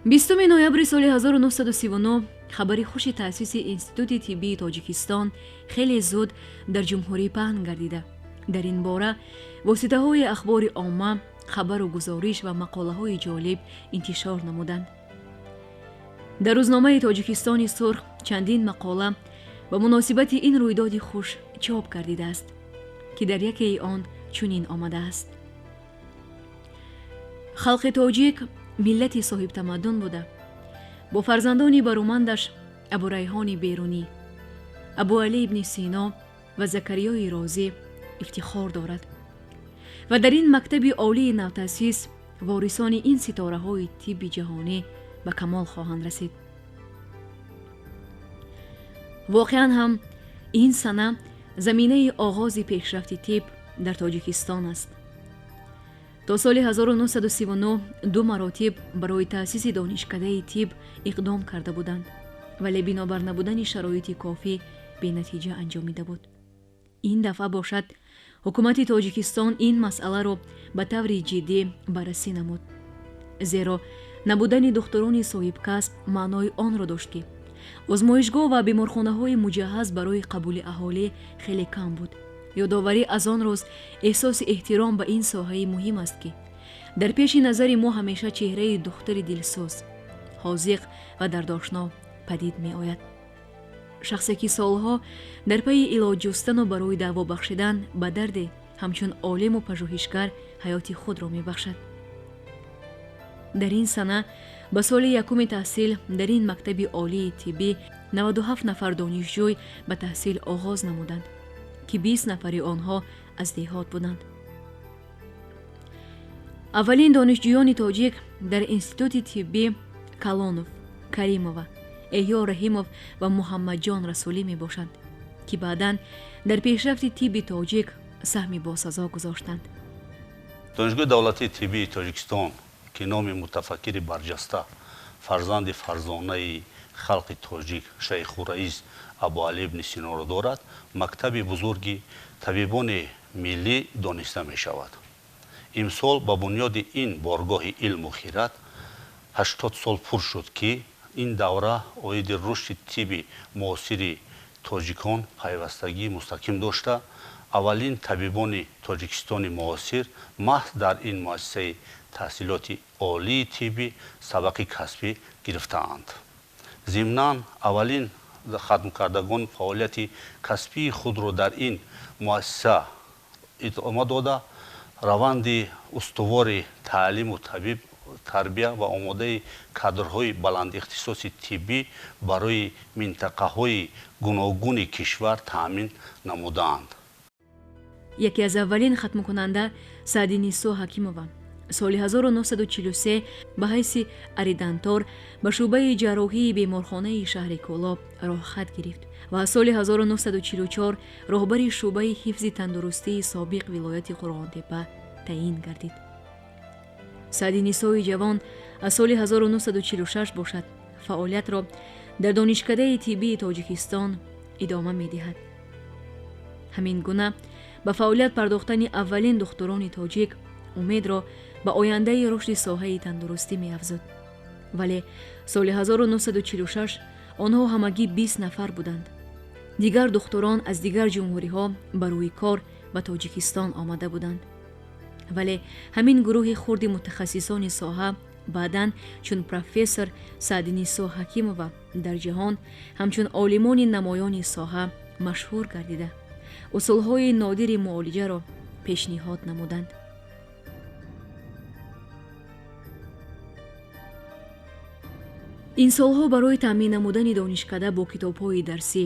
20 ноябри соли 1939 хабари хуши таъсиси Институти тиббии Тоҷикистон хеле зуд дар ҷумҳурӣ паҳн гардида, дар ин бора воситаҳои ахбори омма хабару гузориш ва мақолаҳои ҷолиб интишор намуданд. Дар рӯзномаи Тоҷикистони сурх чандин мақола ба муносибати ин рӯйдоди хуш чоп гардидааст, ки дар якеи он чунин омадааст: Халқи тоҷик миллати соҳибтамаддун буда, бо фарзандони барумандаш Абурайҳони Берунӣ, Абуалӣ ибни Сино ва Закариёи Розӣ ифтихор дорад ва дар ин мактаби олии навтаъсис ворисони ин ситораҳои тибби ҷаҳонӣ ба камол хоҳанд расид. Воқеан ҳам, ин сана заминаи оғози пешрафти тиб дар Тоҷикистон аст. То соли 1939 ду маротиб барои таъсиси донишкадаи тиб иқдом карда буданд, вале бинобар набудани шароити кофӣ бенатиҷа анҷомида буд. Ин дафъа бошад, ҳукумати Тоҷикистон ин масъаларо ба таври ҷиддӣ баррасӣ намуд, зеро набудани духтурони соҳибкасб маънои онро дошт, ки озмоишгоҳ ва беморхонаҳои муҷаҳҳаз барои қабули аҳолӣ хеле кам буд. Ёдоварӣ аз он рӯз эҳсоси эҳтиром ба ин соҳаи муҳим аст, ки дар пеши назари мо ҳамеша чеҳраи духтари дилсӯз, ҳозиқ ва дардошно падид меояд, шахсе ки солҳо дар пайи илоҷ ҷустану барои даъво бахшидан ба дарде ҳамчун олиму пажӯҳишгар ҳаёти худро мебахшад. Дар ин сана ба соли якуми таҳсил дар ин мактаби олии тиббӣ 97 нафар донишҷӯй ба таҳсил оғоз намуданд, ки 20 нафари онҳо аз деҳот буданд. Аввалин донишҷӯёни тоҷик дар институти тиббӣ Калонов, Каримова, Эҳё Раҳимов ва Муҳаммадҷон Расулӣ мебошанд, ки баъдан дар пешрафти тибби тоҷик саҳми босазо гузоштанд. Донишгоҳи давлатии тиббии Тоҷикистон, ки номи мутафаккири барҷаста, фарзанди фарзонаи халқи тоҷик, Шайху Раис Абуалӣ ибни Синоро дорад, мактаби бузурги табибони миллӣ дониста мешавад. Имсол ба бунёди ин боргоҳи илму хират 80 сол пур шуд, ки ин давра оиди рушди тибби муосири тоҷикон пайвастагии мустаҳким дошта, аввалин табибони Тоҷикистони муосир маҳз дар ин муассисаи таҳсилоти олии тиббӣ сабақи касбӣ гирифтаанд. Зимнан, аввалин хатмкардагон фаъолияти касбии худро дар ин муассиса идома дода, раванди устувори таълиму табиб тарбия ва омодаи кадрҳои баландихтисоси тиббӣ барои минтақаҳои гуногуни кишвар таъмин намудаанд. Яке аз аввалин хатмкунанда Саъдинисо Ҳакимова соли 1943 ба ҳайси ординатор ба шӯъбаи ҷарроҳии беморхонаи шаҳри Кӯлоб роҳхат гирифт ва аз соли 1944 роҳбари шӯъбаи ҳифзи тандурустии собиқ вилояти Қурғонтеппа таъин гардид. Саъдинисои ҷавон аз соли 1946 бошад, фаъолиятро дар Донишкадаи тиббии Тоҷикистон идома медиҳад. Ҳамин гуна ба фаъолият пардохтани аввалин духтурони тоҷик умедро ба ояндаи рушди соҳаи тандурустӣ меафзуд, вале соли 1946 онҳо ҳамагӣ 20 нафар буданд. Дигар духтурон аз дигар ҷумҳуриҳо ба рӯи кор ба Тоҷикистон омада буданд, вале ҳамин гурӯҳи хурди мутахассисони соҳа баъдан чун профессор Саъдинисо Ҳакимова дар ҷаҳон ҳамчун олимони намоёни соҳа машҳур гардида, усулҳои нодири муолиҷаро пешниҳод намуданд. Ин солҳо барои таъмин намудани донишкада бо китобҳои дарсӣ,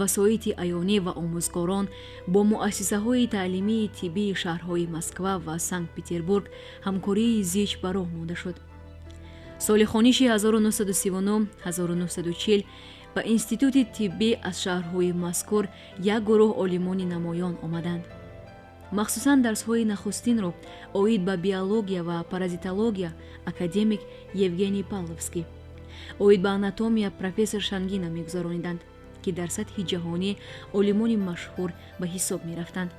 васоити аёнӣ ва омӯзгорон бо муассисаҳои таълимии тиббии шаҳрҳои Москва ва Санкт Петербург ҳамкории зич ба роҳ монда шуд. Соли хониши 1939-1940 ба институти тиббӣ аз шаҳрҳои мазкур як гурӯҳ олимони намоён омаданд. Махсусан дарсҳои нахустинро оид ба биология ва паразитология академик Евгений Павловский, оид ба анатомия профессор Шангина мегузарониданд, ки дар сатҳи ҷаҳонӣ олимони машҳур ба ҳисоб мерафтанд.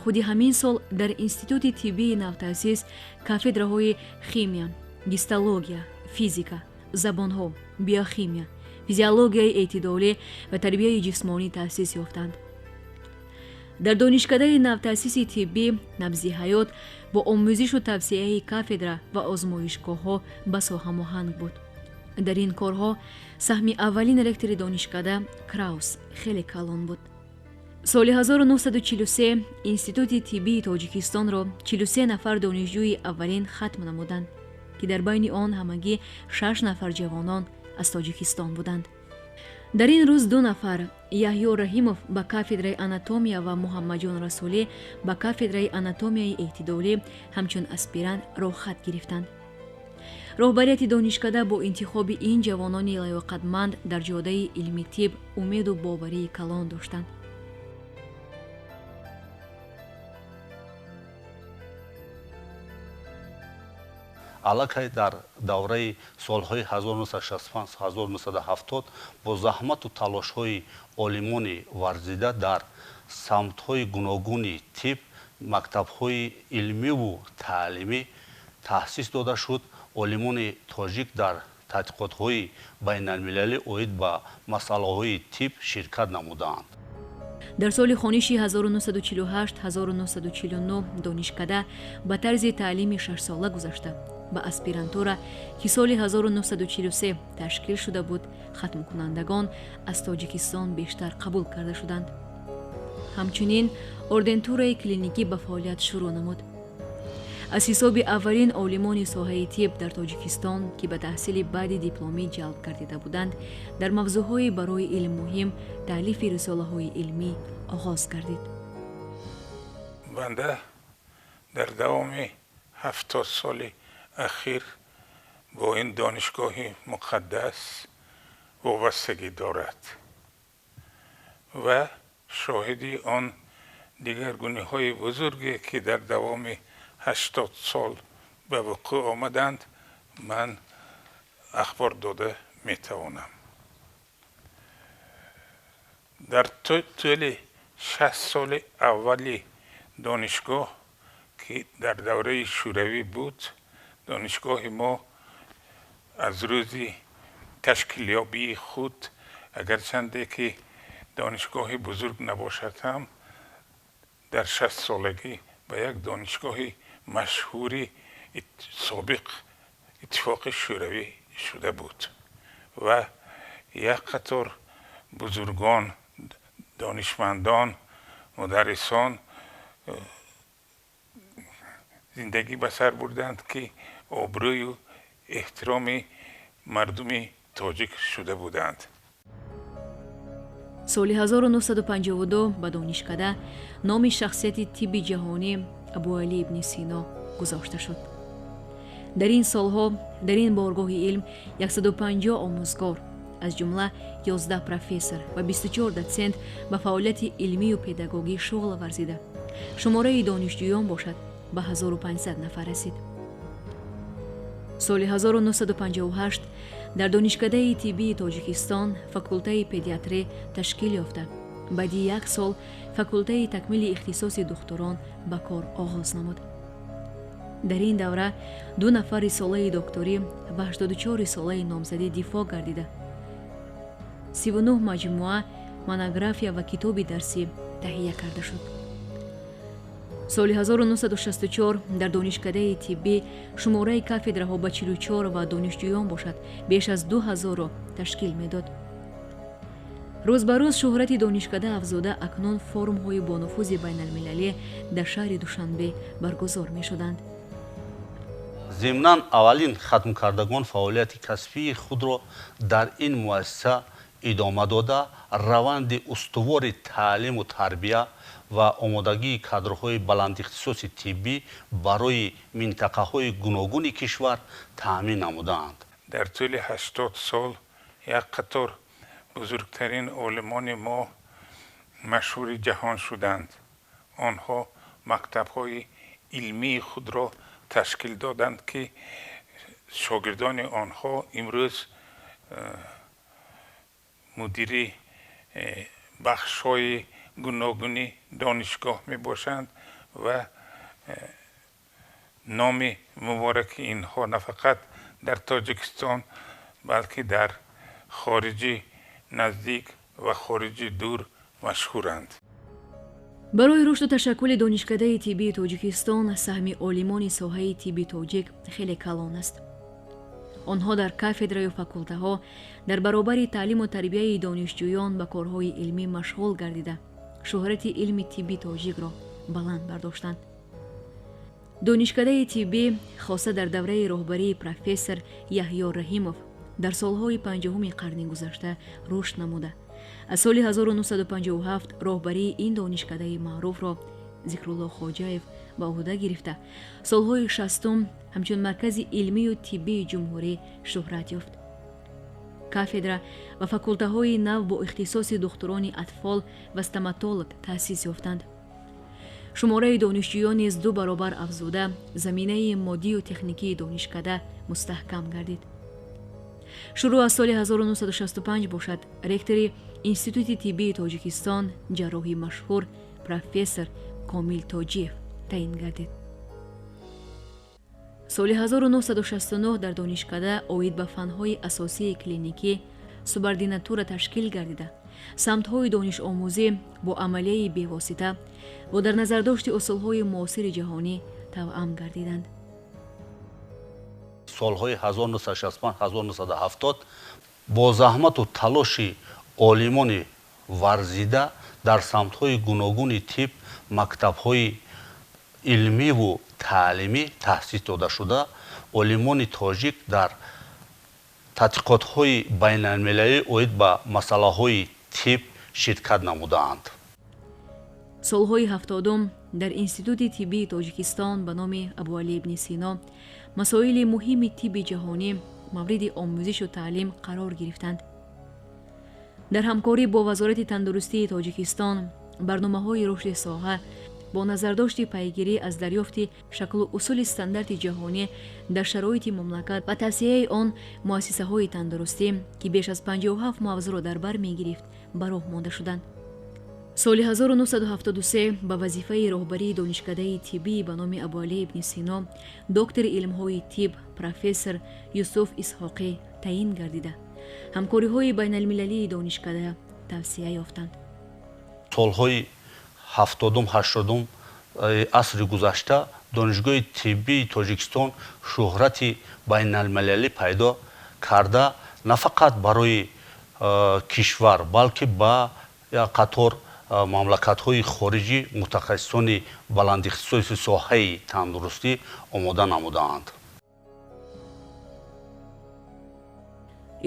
Худи ҳамин сол дар институти тиббии навтаъсис кафедраҳои химия, гистология, физика, Забонҳо, биохимия, физиологияи эътидолӣ ва тарбияи ҷисмонӣ таъсис ёфтанд. Дар донишкадаи навтаъсиси тиббӣ набзи ҳаёт бо омӯзишу тавсеаи кафедра ва озмоишгоҳҳо басо ҳамоҳанг буд. Дар ин корҳо саҳми аввалин ректори донишкада Краус хеле калон буд. Соли 1943 Институти тиббии Тоҷикистонро 43 нафар донишҷӯи аввалин хатм намуданд, ки дар байни он ҳамагӣ 6 нафар ҷавонон аз Тоҷикистон буданд. Дар ин рӯз 2 нафар, Яҳё Раҳимов ба кафедраи анатомия ва Муҳаммадҷон Расулӣ ба кафедраи анатомияи эътидолӣ ҳамчун аспирант роҳхат гирифтанд. Роҳбарияти донишкада бо интихоби ин ҷавонони лаёқатманд дар ҷодаи илми тиб умеду боварии калон доштанд. Аллакай дар давраи солҳои 1965-1970 бо заҳмату талошҳои олимони варзида дар самтҳои гуногуни тиб мактабҳои илмиву таълимӣ таъсис дода шуд. Олимони тоҷик дар тадқиқотҳои байналмилалӣ оид ба масъалаҳои тиб ширкат намудаанд. Дар соли хониши 1948-1949 донишкада ба тарзи таълими шашсола гузашта ба аспирантура, ки соли 1943 ташкил шуда буд, хатмкунандагон аз Тоҷикистон бештар қабул карда шуданд. Ҳамчунин ордентураи клиникӣ ба фаъолият шурӯъ намуд. Аз ҳисоби аввалин олимони соҳаи тиб дар Тоҷикистон, ки ба таҳсили баъди дипломӣ ҷалб гардида буданд, дар мавзӯъҳои барои илм муҳим таълифи рисолаҳои илмӣ оғоз гардид. Банда дар давоми 70 соли ахир бо ин донишгоҳи муқаддас вобастагӣ дорад ва шоҳиди он дигаргуниҳои бузурге, ки дар давоми 80 сол ба вуқӯъ омаданд, ман ахбор дода метавонам. Дар тӯли 60 соли аввали донишгоҳ, ки дар давраи шӯравӣ буд, донишгоҳи мо аз рӯзи ташкилёбии худ, агарчанде ки донишгоҳи бузург набошад ҳам, дар 60 солагӣ ба як донишгоҳи машҳури собиқ Иттифоқи Шӯравӣ шуда буд ва як қатор бузургон, донишмандон, мударрисон зиндагӣ ба сар бурданд, ки обрӯю эҳтироми мардуми тоҷик шуда буданд. Соли 1952 ба донишкада номи шахсияти тибби ҷаҳонӣ Абуалӣ ибни Сино гузошта шуд. Дар ин солҳо дар ин боргоҳи илм 150 омӯзгор, аз ҷумла 11 профессор ва 24 дотсент ба фаъолияти илмию педагогӣ шуғл варзида, шумораи донишҷӯён бошад ба 1500 нафар расид. Соли 1958 дар донишкадаи тиббии Тоҷикистон факултаи педиатрӣ ташкил ёфта, баъди як сол факултаи такмили ихтисоси духтурон ба кор оғоз намуд. Дар ин давра 2 нафар рисолаи докторӣ ва 84 рисолаи номзадӣ дифоъ гардида, 39 маҷмӯа, монография ва китоби дарсӣ таҳия карда шуд. Соли 1964 дар донишкадаи тиббӣ шумораи кафедраҳо ба 44 ва донишҷӯён бошад беш аз 2000-ро ташкил медод. Рӯз ба рӯз шӯҳрати донишкада афзуда, акнун форумҳои бонуфузи байналмилалӣ дар шаҳри Душанбе баргузор мешуданд. Зимнан аввалин хатмкардагон фаъолияти касбии худро дар ин муассиса идома дода, раванди устувори таълиму тарбия ва омодагии кадрҳои баландихтисоси тиббӣ барои минтақаҳои гуногуни кишвар таъмин намудаанд. Дар тӯли 80 сол як қатор бузургтарин олимони мо машҳури ҷаҳон шуданд. Онҳо мактабҳои илмии худро ташкил доданд, ки шогирдони онҳо имрӯз мудири бахшҳои гуногуни донишгоҳ мебошанд ва номи мубораки инҳо на фақат дар Тоҷикистон, балки дар хориҷи наздик ва хориҷи дур машҳуранд. Барои рушду ташаккули донишкадаи тиббии Тоҷикистон саҳми олимони соҳаи тибби тоҷик хеле калон аст. Онҳо дар кафедраю факултаҳо дар баробари таълиму тарбияи донишҷӯён ба корҳои илмӣ машғул гардида, шӯҳрати илми тибби тоҷикро баланд бардоштанд. Донишкадаи тиббӣ хоса дар давраи роҳбарии профессор Яҳё Раҳимов дар солҳои 50-уми қарни гузашта рушд намуда, аз соли 1957 роҳбарии ин донишкадаи маъруфро Зикрулло Хоҷаев ба ӯҳда гирифта, солҳои 60-ум ҳамчун маркази илмию тиббии ҷумҳурӣ шӯҳрат ёфт. Кафедра ва факултаҳои нав бо ихтисоси духтурони атфол ва стоматолог таъсис ёфтанд. Шумораи донишҷӯён низ 2 баробар афзуда, заминаи моддию техникии донишкада мустаҳкам гардид. Шурӯъ аз соли 1965 бошад, ректори Институти тиббии Тоҷикистон ҷарроҳи машҳур профессор Комил Тоҷиев таъин гардид. Соли 1969 дар донишкада оид ба фанҳои асосии клиникӣ субординатура ташкил гардида, самтҳои донишомӯзӣ бо амалияи бевосита бо дар назардошти усулҳои муосири ҷаҳонӣ тавъам гардиданд. Солҳои 1965-1970 бо заҳмату талоши олимони варзида дар самтҳои гуногуни тиб мактабҳои илмиву таълимӣ таҳсис дода шуда, олимони тоҷик дар тадқиқотҳои байналмилалӣ оид ба масъалаҳои тиб ширкат намудаанд. Солҳои 70-ум дар Институти тиббии Тоҷикистон ба номи Абуалӣ ибни Сино масоили муҳими тибби ҷаҳонӣ мавриди омӯзишу таълим қарор гирифтанд. Дар ҳамкорӣ бо Вазорати тандурустии Тоҷикистон барномаҳои рушди соҳа бо назардошти пайгирӣ аз дарёфти шаклу усули стандарти ҷаҳонӣ дар шароити мамлакат ва тавсияи он муассисаҳои тандурустӣ, ки беш аз 57 мавзӯъро дар бар мегирифт, ба роҳ монда шуданд. Соли 1973 ба вазифаи роҳбарии донишкадаи тиббӣ ба номи Абуалӣ ибни Сино доктори илмҳои тиб профессор Юсуф Исҳоқӣ таъин гардида, ҳамкориҳои байналмилалии донишкада тавсия ёфтанд. Солҳои 70-ум 80-ум асри гузашта донишгоҳи тиббии Тоҷикистон шӯҳрати байналмилалӣ пайдо карда, на фақат барои кишвар, балки ба қатор мамлакатҳои хориҷӣ мутахассисони баландихтисоси соҳаи тандурустӣ омода намудаанд.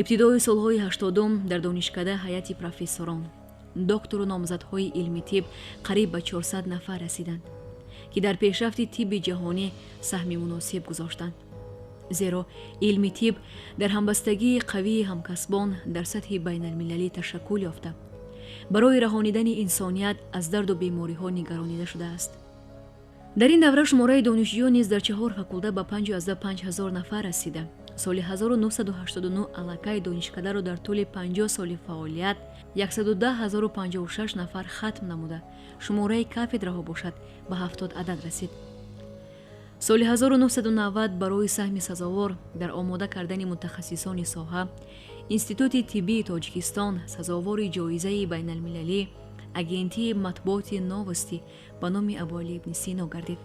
Ибтидои солҳои 80-ум дар донишкада ҳайати профессорон, доктору номзадҳои илми тиб қариб ба 400 нафар расиданд, ки дар пешрафти тибби ҷаҳонӣ саҳми муносиб гузоштанд. Зеро илми тиб дар ҳамбастагии қавии ҳамкасбон дар сатҳи байналмилалӣ ташаккул ёфта, барои раҳонидани инсоният аз дарду бемориҳо нигаронида шудааст. Дар ин давра шумораи донишҷӯён низ дар 4 факулта ба 5,5 ҳазор нафар расида. Соли 1989 аллакай донишкадаро дар тӯли 50 соли фаъолият 110 056 нафар хатм намуда, шумораи кафедраҳо бошад ба 70 адад расид. Соли 1990 барои саҳми сазовор дар омода кардани мутахассисони соҳа Институти тиббии Тоҷикистон сазовори ҷоизаи байналмилалӣ агентии матбуоти Новости ба номи Абуалӣ ибни Сино гардид.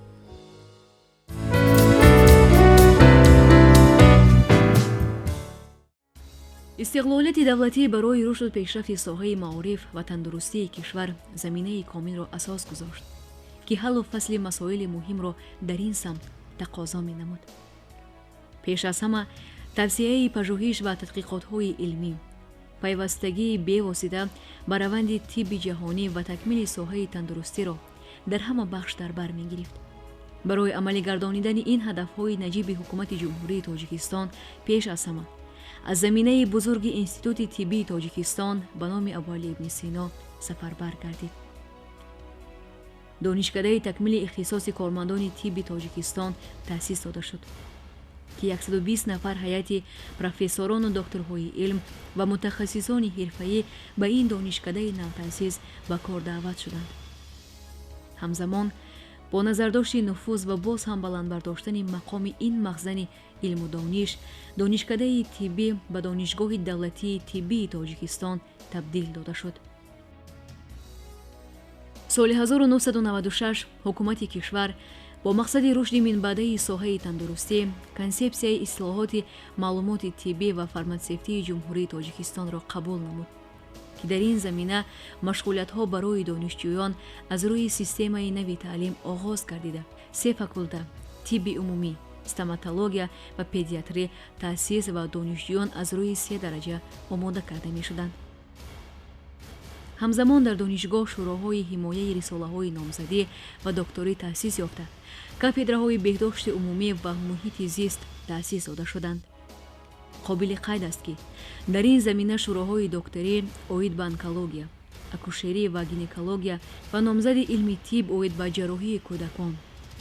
Истиқлолияти давлатӣ барои рушду пешрафти соҳаи маориф ва тандурустии кишвар заминаи комилро асос гузошт, ки ҳаллу фасли масоили муҳимро дар ин самт тақозо менамуд. Пеш аз ҳама тавсияи пажӯҳиш ва тадқиқотҳои илмӣ, пайвастагии бевосита ба раванди тибби ҷаҳонӣ ва такмили соҳаи тандурустиро дар ҳама бахш дар бар мегирифт. Барои амалигардонидани ин ҳадафҳои наҷиби ҳукумати Ҷумҳурии Тоҷикистон пеш аз ҳама аз заминаи бузурги Институти тиббии Тоҷикистон ба номи Абуалӣ ибни Сино сафарбар гардид. Донишкадаи такмили ихтисоси кормандони тибби Тоҷикистон таъсис дода шуд, ки 120 нафар ҳайати профессорону докторҳои илм ва мутахассисони ҳирфаӣ ба ин донишкадаи навтаъсис ба кор даъват шуданд. Ҳамзамон Бо назардошти нуфуз ва боз ҳам баланд бардоштани мақоми ин махзани илму дониш, Донишкадаи тиббӣ ба Донишгоҳи давлатии тиббии Тоҷикистон табдил дода шуд. Соли 1996 ҳукумати кишвар бо мақсади рушди минбаъдаи соҳаи тандурустӣ Консепсияи ислоҳоти маълумоти тиббӣ ва фарматсевтии Ҷумҳурии Тоҷикистонро қабул намуд, ки дар ин замина машғулиятҳо барои донишҷӯён аз рӯи системаи нави таълим оғоз гардида, се факулта – тибби умумӣ, стоматология ва педиатрӣ – таъсис ва донишҷӯён аз рӯи се дараҷа омода карда мешуданд. Ҳамзамон дар донишгоҳ шӯроҳои ҳимояи рисолаҳои номзадӣ ва докторӣ таъсис ёфта, кафедраҳои беҳдошти умумӣ ва муҳити зист таъсис дода шуданд. Қобили қайд аст, ки дар ин замина шӯроҳои докторӣ оид ба онкология, акушерӣ ва гинекология ва номзади илми тиб оид ба ҷарроҳии кӯдакон,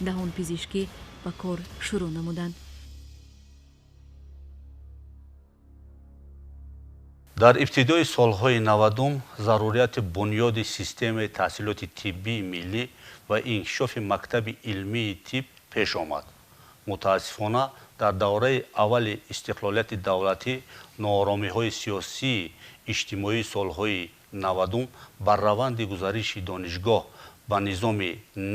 даҳонпизишкӣ ба кор шурӯъ намуданд. Дар ибтидои солҳои 90-ум зарурияти бунёди системаи таҳсилоти тиббии миллӣ ва инкишофи мактаби илмии тиб пеш омад. Мутаассифона, дар давраи аввали истиқлолияти давлатӣ нооромиҳои сиёсии иҷтимоии солҳои 90-ум бар раванди гузариши донишгоҳ ба низоми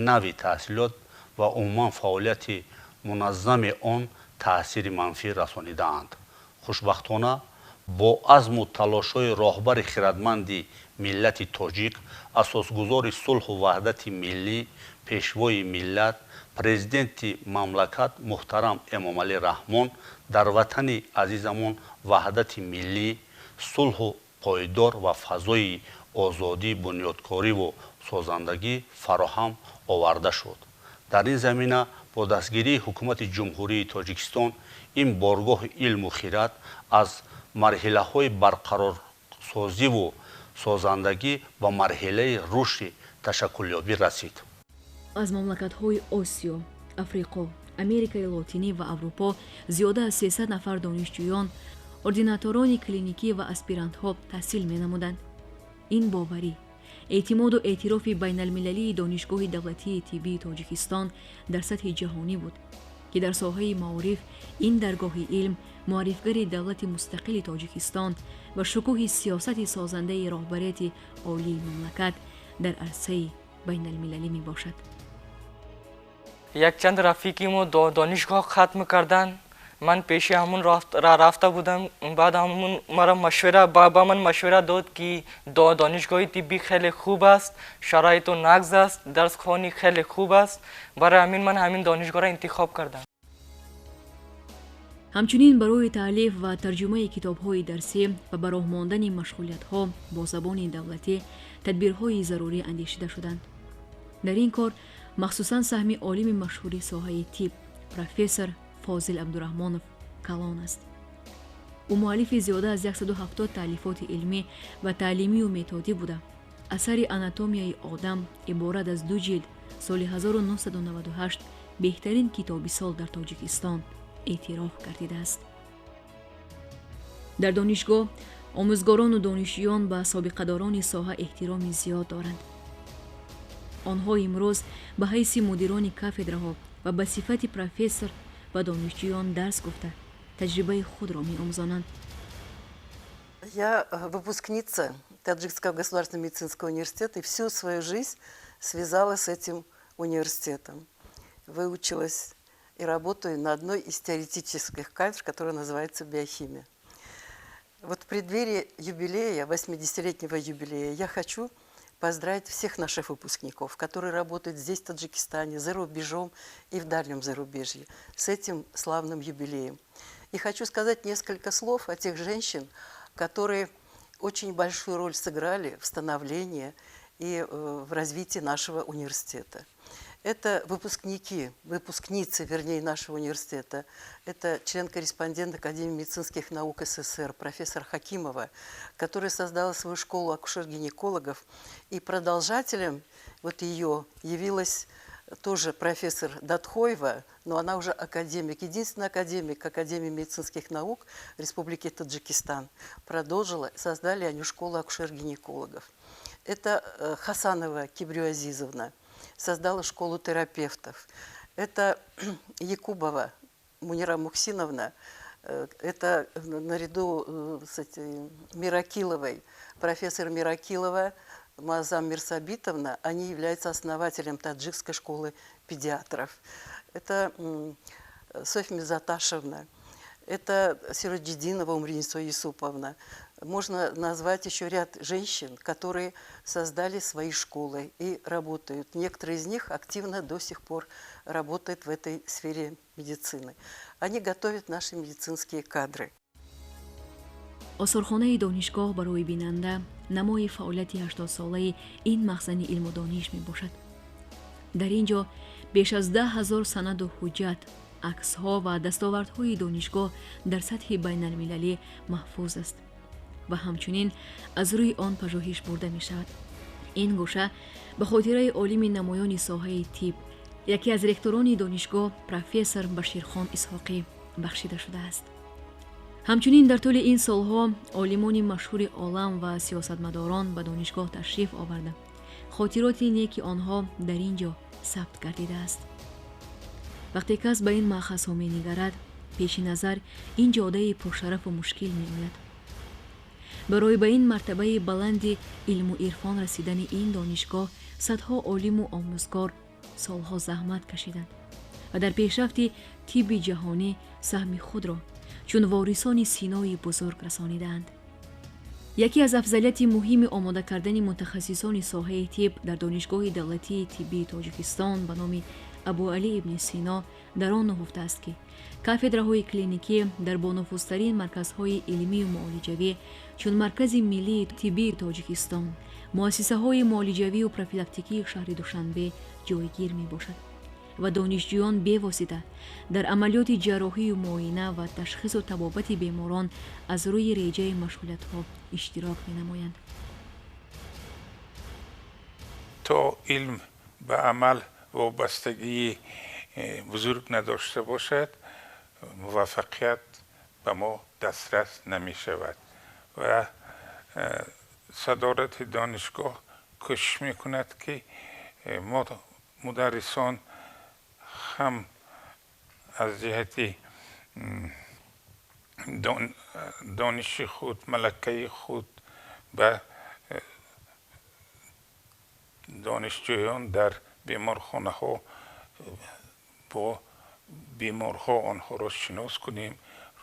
нави таҳсилот ва умуман фаъолияти муназзами он таъсири манфӣ расонидаанд. Хушбахтона, бо азму талошҳои роҳбари хирадманди миллати тоҷик, асосгузори сулҳу ваҳдати миллӣ, пешвои миллат, президенти мамлакат муҳтарам Эмомалӣ Раҳмон, дар ватани азизамон ваҳдати миллӣ, сулҳу пойдор ва фазои озодӣ, бунёдкориву созандагӣ фароҳам оварда шуд. Дар ин замина бо дастгирии ҳукумати Ҷумҳурии Тоҷикистон ин боргоҳи илму хирад аз марҳилаҳои барқарорсозиву созандагӣ ба марҳилаи рушди ташаккулёбӣ расид. Аз мамлакатҳои Осиё, Африқо, Америкаи Лотинӣ ва Аврупо зиёда аз 300 нафар донишҷӯён, ординаторони клиникӣ ва аспирантҳо таҳсил менамуданд. Ин боварӣ, эътимоду эътирофи байналмилалии Донишгоҳи давлатии тиббии Тоҷикистон дар сатҳи ҷаҳонӣ буд, ки дар соҳаи маориф ин даргоҳи илм муаррифгари давлати мустақили Тоҷикистон ва шукӯҳи сиёсати созандаи роҳбарияти олии мамлакат дар арсаи байналмилалӣ мебошад. Якчанд рафиқи мо донишгоҳ хатм карданд. Ман пеши ҳамун рафта будам. Баъд ҳамун мара машвара ба ман машвара дод, ки донишгоҳи тиббӣ хеле хуб аст, шароиту нағз аст, дарсхонӣ хеле хуб аст. Барои ҳамин ман ҳамин донишгоҳро интихоб кардам. Ҳамчунин барои таълиф ва тарҷумаи китобҳои дарсӣ ва ба роҳ мондани машғулиятҳо бо забони давлатӣ тадбирҳои зарурӣ андешида шуданд. Дар ин кор махсусан саҳми олими машҳури соҳаи тиб, профессор Фозил Абдураҳмонов калон аст. Ӯ муаллифи зиёда аз 170 таълифоти илмӣ ва таълимию методӣ буда, асари «Анатомияи одам» иборат аз ду ҷилд соли 1998 беҳтарин китоби сол дар Тоҷикистон эътироф гардидааст. Дар донишгоҳ омӯзгорону донишҷӯён ба собиқадорони соҳа эҳтироми зиёд доранд. Онҳо имрӯз ба ҳайси мудирони кафедраҳо ва ба сифати профессор ба донишҷӯён дарс гуфта, таҷрибаи худро меомӯзонанд. Я выпускница Таджикского государственного медицинского университета и всю свою жизнь связала с этим университетом. Выучилась и работаю на одной из теоретических кафедр, которая называется биохимия. Вот в преддверии юбилея, 80-летнего юбилея, я хочу поздравить всех наших выпускников, которые работают здесь, в Таджикистане, за рубежом и в дальнем зарубежье, с этим славным юбилеем. И хочу сказать несколько слов о тех женщин, которые очень большую роль сыграли в становлении и в развитии нашего университета. Это выпускники, выпускницы, вернее, нашего университета. Это член-корреспондент Академии медицинских наук СССР, профессор Хакимова, которая создала свою школу акушер-гинекологов. И продолжателем вот ее явилась тоже профессор Датхоева, но она уже академик, единственный академик Академии медицинских наук Республики Таджикистан. Продолжила, создали они школу акушер-гинекологов. Это Хасанова Кибрю Азизовна. создала школу терапевтов. Это Якубова Мунира Мухсиновна, это наряду с этой Миракиловой, профессор Миракилова Мазам Мирсабитовна, они являются основателем таджикской школы педиатров. Это Софья Мизаташевна, это Сироджидинова Умринисо Юсуповна. Можно назвать еще ряд женщин, которые создали свои школы и работают. Некоторые из них активно до сих пор работают в этой сфере медицины. Они готовят наши медицинские кадры. Осорхонаи донишгоҳ барои бинанда намои фаъолияти 80-солаи ин махзани илму дониш мебошад. Дар ин ҷо беш аз 10 000 санаду ҳуҷҷат, аксҳо ва дастовардҳои донишгоҳ дар сатҳи байналмилалӣ маҳфуз аст ва ҳамчунин аз рӯи он пажӯҳиш бурда мешавад. Ин гӯша ба хотираи олими намоёни соҳаи тиб, яке аз ректорони донишгоҳ, профессор Баширхон Исҳоқӣ бахшида шудааст. Ҳамчунин дар тӯли ин солҳо олимони машҳури олам ва сиёсатмадорон ба донишгоҳ ташриф оварда, хотироти неки онҳо дар ин ҷо сабт гардидааст. Вақте кас ба ин маъхазҳо менигарад, пеши назар ин ҷодаи пуршарафу мушкил меояд. Барои ба ин мартабаи баланди илму ирфон расидани ин донишгоҳ садҳо олиму омӯзгор солҳо заҳмат кашиданд ва дар пешрафти тибби ҷаҳонӣ саҳми худро чун ворисони Синои бузург расонидаанд. Яке аз афзалияти муҳими омода кардани мутахассисони соҳаи тиб дар Донишгоҳи давлатии тиббии Тоҷикистон ба номи Абуалӣ ибни Сино дар он нуҳуфтааст, ки кафедраҳои клиникӣ дар бонуфузтарин марказҳои илмию муолиҷавӣ, чун Маркази миллии тиббии Тоҷикистон, муассисаҳои муолиҷавию профилактикии шаҳри Душанбе ҷойгир мебошад ва донишҷӯён бевосита дар амалиёти ҷарроҳию муоина ва ташхису табобати беморон аз рӯи реҷаи машғулиятҳо иштирок менамоянд. То илм ба амал вобастагии бузург надошта бошад, муваффақият ба мо дастрас намешавад ва садорати донишгоҳ кӯшиш мекунад, ки мо мударрисон ҳам аз ҷиҳати дониши худ, малакаи худ ба донишҷӯён дар беморхонаҳо бо беморҳо онҳоро шинос кунем,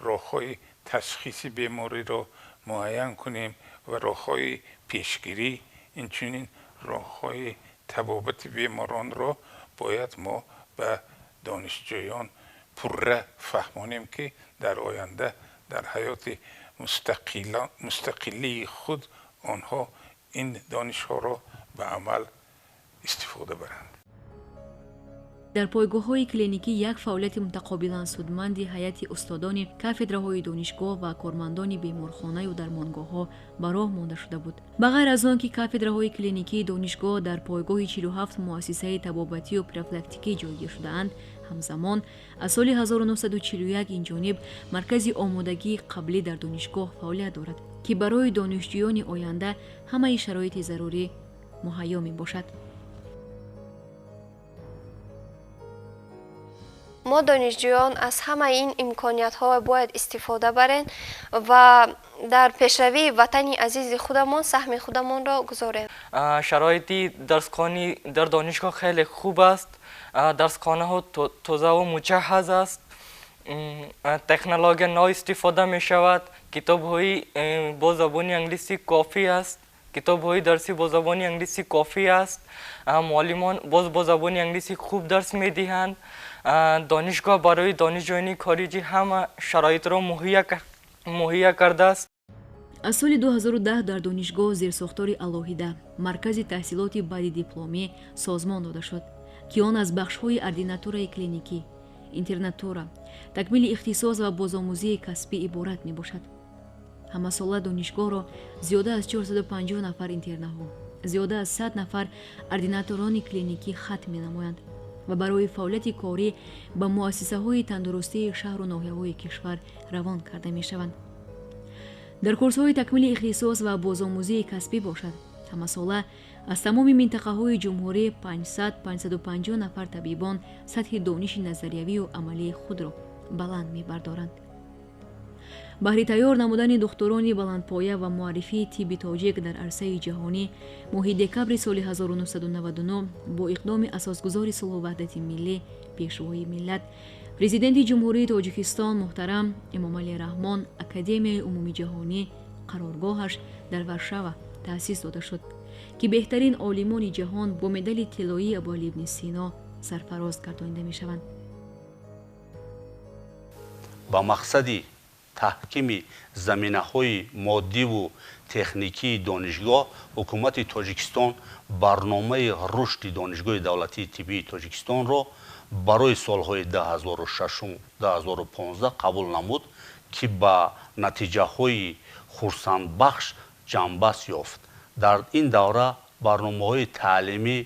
роҳҳои ташхиси бемориро муайян кунем ва роҳҳои пешгирӣ, инчунин роҳҳои табобати беморонро бояд мо ба донишҷӯён пурра фаҳмонем, ки дар оянда дар ҳаёти мустақилии худ онҳо ин донишҳоро ба амал истифода баранд. Дар пойгоҳҳои клиникӣ як фаъолияти мутақобилан судманди ҳайати устодони кафедраҳои донишгоҳ ва кормандони беморхонаю дармонгоҳҳо ба роҳ монда шуда буд. Ба ғайр аз он ки кафедраҳои клиникии донишгоҳ дар пойгоҳи 47 муассисаи табобатию профилактикӣ ҷойгир шудаанд, ҳамзамон аз соли 1941 инҷониб маркази омодагии қаблӣ дар донишгоҳ фаъолият дорад, ки барои донишҷӯёни оянда ҳамаи шароити зарурӣ муҳайё мебошад. Мо донишҷӯён аз ҳамаи ин имкониятҳо бояд истифода барем ва дар пешравии ватани азизи худамон саҳми худамонро гузорем. Шароити дарсхонӣ дар донишгоҳ хеле хуб аст. Дарсхонаҳо тозаву муҷаҳҳаз аст. Технология нав истифода мешавад. Китобҳои бо забони англисӣ кофӣ аст. Китобҳои дарсӣ бо забони англисӣ кофӣ аст. Муаллимон боз бо забони англисӣ хуб дарс медиҳанд. Донишгоҳ барои донишҷӯёни хориҷӣ ҳама шароитро муҳайё кардааст. Аз соли 2010 дар донишгоҳ зерсохтори алоҳида, маркази таҳсилоти баъди дипломӣ созмон дода шуд, ки он аз бахшҳои ординатураи клиникӣ, интернатура, такмили ихтисос ва бозомӯзии касбӣ иборат мебошад. Ҳамасола донишгоҳро зиёда аз 450 нафар интернаҳо, зиёда аз 100 нафар ординаторони клиникӣ хатм менамоянд ва барои фаъолияти корӣ ба муассисаҳои тандурустии шаҳру ноҳияҳои кишвар равон карда мешаванд. Дар курсҳои такмили ихтисос ва бозомӯзии касбӣ бошад, ҳамасола Аз тамоми минтақаҳои ҷумҳурӣ 500-550 нафар табибон сатҳи дониши назариявию амалии худро баланд мебардоранд. Баҳри тайёр намудани духтурони баландпоя ва муаррифии тибби тоҷик дар арсаи ҷаҳонӣ, моҳи декабри соли 1999 бо иқдоми асосгузори сулҳу ваҳдати миллӣ, Пешвои миллат, Президенти Ҷумҳурии Тоҷикистон муҳтарам Эмомалӣ Раҳмон Академияи умумиҷаҳонӣ, қароргоҳаш дар Варшава, таъсис дода шуд, ки беҳтарин олимони ҷаҳон бо медали тиллоии Абуалӣ ибни Сино сарфароз гардонида мешаванд. Ба мақсади таҳкими заминаҳои моддиву техникии донишгоҳ, ҳукумати Тоҷикистон барномаи рушди Донишгоҳи давлатии тиббии Тоҷикистонро барои солҳои 2006-2015 қабул намуд, ки ба натиҷаҳои хурсандбахш ҷанбаст ёфт. Дар ин давра барномаҳои таълимӣ,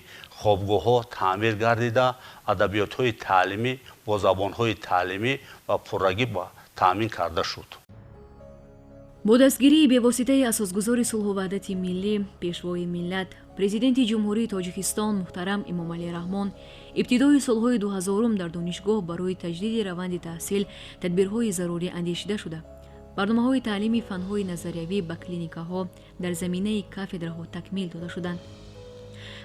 хобгоҳҳо таъмир гардида, адабиётҳои таълимӣ бо забонҳои таълимӣ ва пуррагӣ таъмин карда шуд. Бо дастгирии бевоситаи асосгузори сулҳу ваҳдати миллӣ, Пешвои миллат, Президенти Ҷумҳурии Тоҷикистон муҳтарам Эмомалӣ Раҳмон, ибтидои солҳои 2000-ум дар донишгоҳ барои таҷдиди раванди таҳсил тадбирҳои зарурӣ андешида шуда, барномаҳои таълими фанҳои назариявӣ ба клиникаҳо дар заминаи кафедраҳо такмил дода шуданд.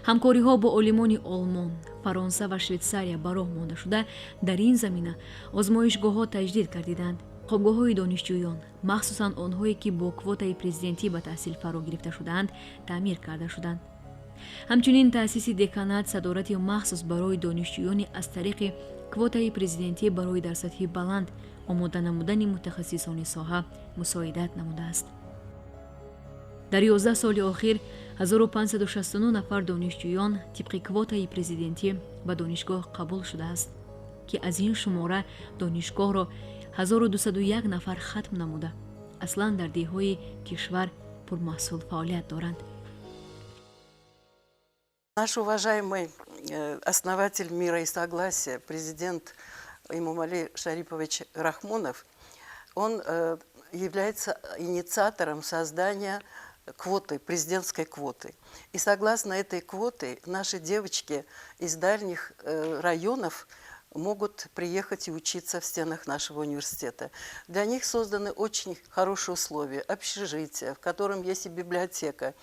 Ҳамкориҳо бо олимони Олмон, Фаронса ва Швейтсария ба роҳ монда шуда, дар ин замина озмоишгоҳҳо таҷдид гардиданд. Хобгоҳҳои донишҷӯён, махсусан онҳое, ки бо квотаи президентӣ ба таҳсил фаро гирифта шудаанд, таъмир карда шуданд. Ҳамчунин таъсиси деканат, садорати махсус барои донишҷӯёни аз тариқи квотаи президентӣ барои дар сатҳи баланд омода намудани мутахассисони соҳа мусоидат намудааст. Дар 11 соли охир 1569 нафар донишҷӯён тибқи квотаи президентӣ ба донишгоҳ қабул шудааст, ки аз ин шумора донишгоҳро 1201 нафар хатм намуда, аслан дар деҳҳои кишвар пурмаҳсул фаъолият доранд. Наш уважаемый основатель мира и согласия, президент Эмомали Шарипович Рахмонов, он является инициатором создания квоты, президентской квоты. И согласно этой квоты наши девочки из дальних районов могут приехать и учиться в стенах нашего университета. Для них созданы очень хорошие условия, общежитие, в котором есть и библиотека,